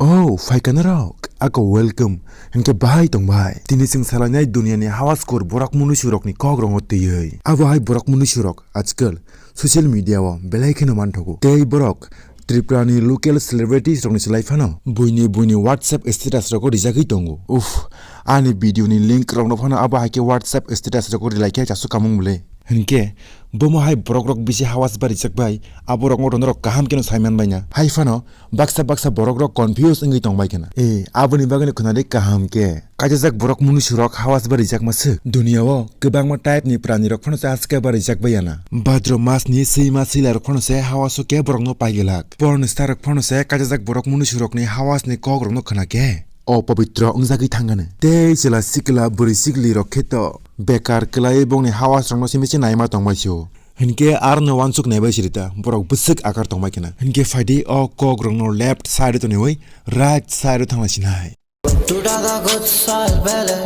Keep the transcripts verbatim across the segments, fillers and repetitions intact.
Oh, phaikana rok, ako welcome. Hinkhe bahai tong bai. Tini chwng salainai duniani hawas kur borok munuisu rokni kok rongo twiwi. Abo hai borok munuisu rok ajkal social media o belai kheno manthogo. Tei borok Tripura ni local celebrities rokni slai phano buini buini WhatsApp status rogo rijagwi tongo. Uff, ani video ni link rokno phano abo hai khe WhatsApp status rogo rilai khe chasu kamung bwle. Hinkhe bomo hai borok rok bisi hawas ba rijak bai, abo rokno norok kaham kheno saiman baina. Hai phano baksa baksa borok rok confuse wngwi tong bai khna. E, aboni bagwino khna de kaham khe. Kaijajak borok munuisu rok hawas ba rijak ma swk. Dunia o kwbangma type ni prani rok phano chaska ba rijak bai yana. Bhadro mas ni swima swila rok phano se hawas o khe borok no pai glak. Porn star rok phano se kaijajak borok munuisu rok ni hawas ni kok rok no khna khe o pobitro wngjagwi thangano. Tei chwla sikla bwrwi sikli rok khe to bekar kwlaiwi bongni hawas rokno simi se naima tongbai sio. Hinkhe arno wansuk naibai sirita borok bwswk akar tongbai khna. Hinkhe phaidi o kok rokno left side o toniwi right side o thangna sinai. टूटा था कुछ साल पहले,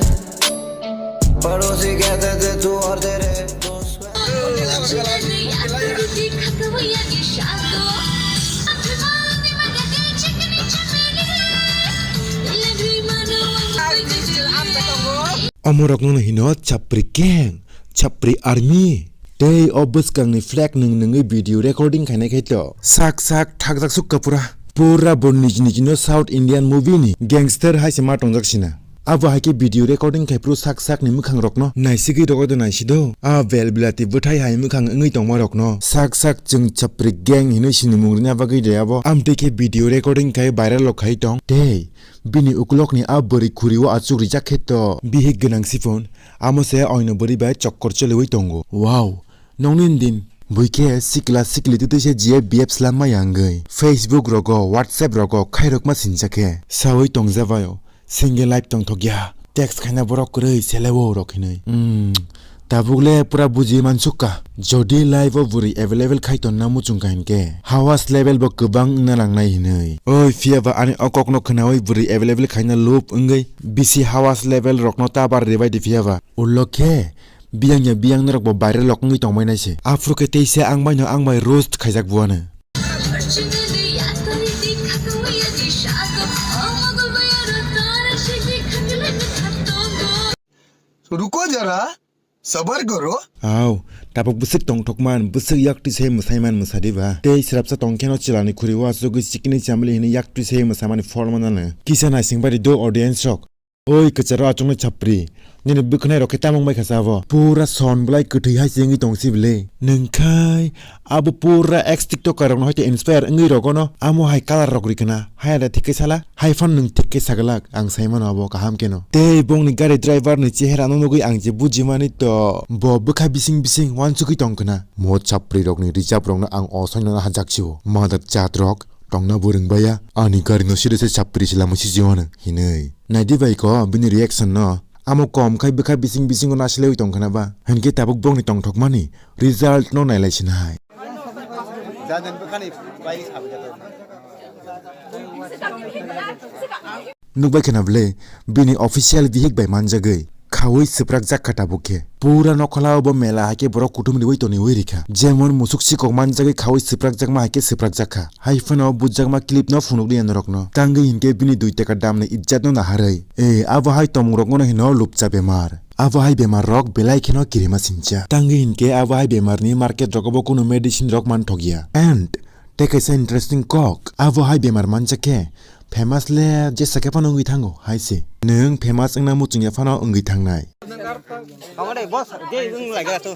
पड़ोसी कहते थे तू और तेरे दोस्त। Omorokno hino chapri gang, chapri army. Tei o bwskangni flag nwng nwngwi video recording khainai khai to. Sak sak thakjak sukha pura. Pura bo niji niji no South Indian movie ni gangster hai se ma tongjak sina. Abo hai khe video recording khai phuru sak sak ni mwkhang rokno naisigwi rogo do naisido. A bel bilati bwthai hai mwkhang wngwi tongma rokno sak sak chwng chapri gang hinwi sinimung rwna bagwi de abo. Amtwi khe video recording khai viral rok khai tong. Tei bini ukulok ni a bwrwi khuri o achuk rijak khe to bihik gwnang sipon. Amo se oino bwrwi bai chokkor choliwi tongo. Wow, nokni din bui khe sikla sikli twtwi se G F B F slam maya wngwi Facebook rogo, WhatsApp rogo khairokma sinjak khe sawi tongjabaio, single life tongthokya, text khaina borok kwrwi selewo rok hinwi. Hmm, tabuk le pura buji mansukka, jodi life o bwrwi available khai tonna muchungkha hinkhe hawas level bo kwbang wngna nangnai hinwi. Oi phiyaba ani o kokno khnawi bwrwi available khaina loop wngwi bisi hawas level rokno tabar ribai di phiyaba. Ulo khe biyang ya biyang norok bo viral rok wngwi tongbai nai se. Aphuru khe teisa ang bai no ang bai roast khaijak buano. रुको जरा, सबर करो। Au, tabuk bwswk tongthokman, bwswk yaktwi se mwsaiman mwsadi ba. Tei srapsa tongkheno chwlani khuri o achugwi sikini chamli hwnwi yaktwi se mwsamani pholmano. Kisa naising bai do audience rok. Oi kwcharo achuknai chapri, nini bwkhwnai rok khe tamung bai kha sabo. Pura son bwlai kwthwi hai se wngwi tong si bwle. Nwng khai abo pura ex tiktoker rokno hai to inspire wngwi rogono amo hai colour rok rikna. Hai ada thik khe sala, hai phano nwng thik khe saglak, ang sai mano abo kaham kheno. Tei bongni gari driver ni chehera no nugwi ang je bujimani to bo bwkha bising bising wansugwi tong khna. Mo chapri rokni rijap rokno ang osaino hajak sio. Madak jat rok tongna bo rwng baya, ani gari no siri se chapri se lama sijio hinwi. Naidi bai ko bini reaction no. Amo kom khai bwkha bising bisingo naslewi tong khna ba. Hinkhe tabuk bongni tongthokmani result no nailai sinai. Nukbai khna bwle, bini official bihik bai manjagwi khaui swprakjak kha tabuk khe. Pura nokhola o bo mela hai khe borok kuthum riui toniui rikha. Jemon musuk sikok manjagwi khaui swprakjakma hai khe swprakjak kha. Hai phano bujjakma clip no phunukliya norokno. Tangwi hinkhe bini dui taka damni ijjat no naharwi. E, abo hai tomung rokno hino lupcha bemar. Abo hai bemar rok belai kheno kirima sincha. Tangwi hinkhe abo hai bemar ni market rogo bo kunu medicine rok manthokya. And tei kaisa interesting kok, abo hai bemar manjak khe famous le jesa khe phano wngwi thango hai se. Nwng famous wngna muchungya phano wngwi thangnai. Hongre boss, de wng laga to.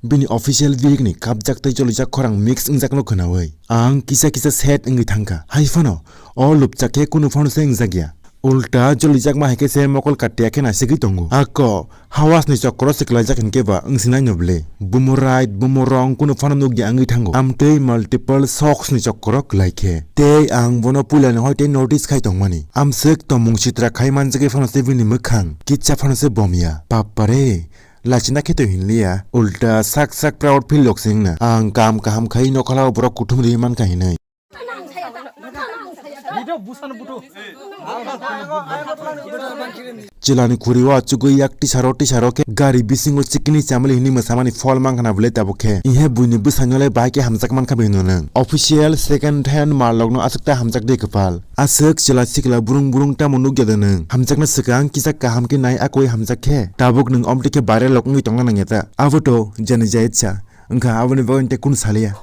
Bini official bihik ni kapjak tei cholijak khorang mix wngjakno khwnaui ang kisa kisa sad wngwi thangkha. Hai phano o lupchak khe kunu phano se wngjakya. Ulta jolijakma hai khe se mokol katia khe nasigwi tongo. Ako hawas ni chokro se kwlaijak hinkhe ba wngsinai no bwle. Bumo right, bumo wrong kunu phano nukya wngwi thango. Amtwi multiple shocks ni chokro kwlai khe. Tei ang bono puila ni hoi tei notice khai tongmani. Amswk tomung sitra khai manjagwi phano se bini mwkhang. Kitsa phano se bomya. Papare. Lachina khe to hinliya. Ulta sak sak proud feel lok se wngna. Ang kam kaham khai nokhala o borok kuthum ri mankha hinwi. Chwlani khuri o achugwi yak tisaro tisaro khe gari bisingo chikini chamali hwnwi mwsamani phol mankha na bwle tabuk khe. Ihe buini bwsano le bahai khe hamjak mankha bini nwng. Official second hand malrokno aswk ta hamjak de kwpal. Aswk chwla sikla burung burung tamo nukya de nwng. Hamjakna swkang kisa kaham khe nai akoi hamjak khe. Tabuk nwng omtwi khe viral rok wngwi tongna nangya ta. Abo to jani jayet sa. Wngkha aboni bagwi tei kunu saliya.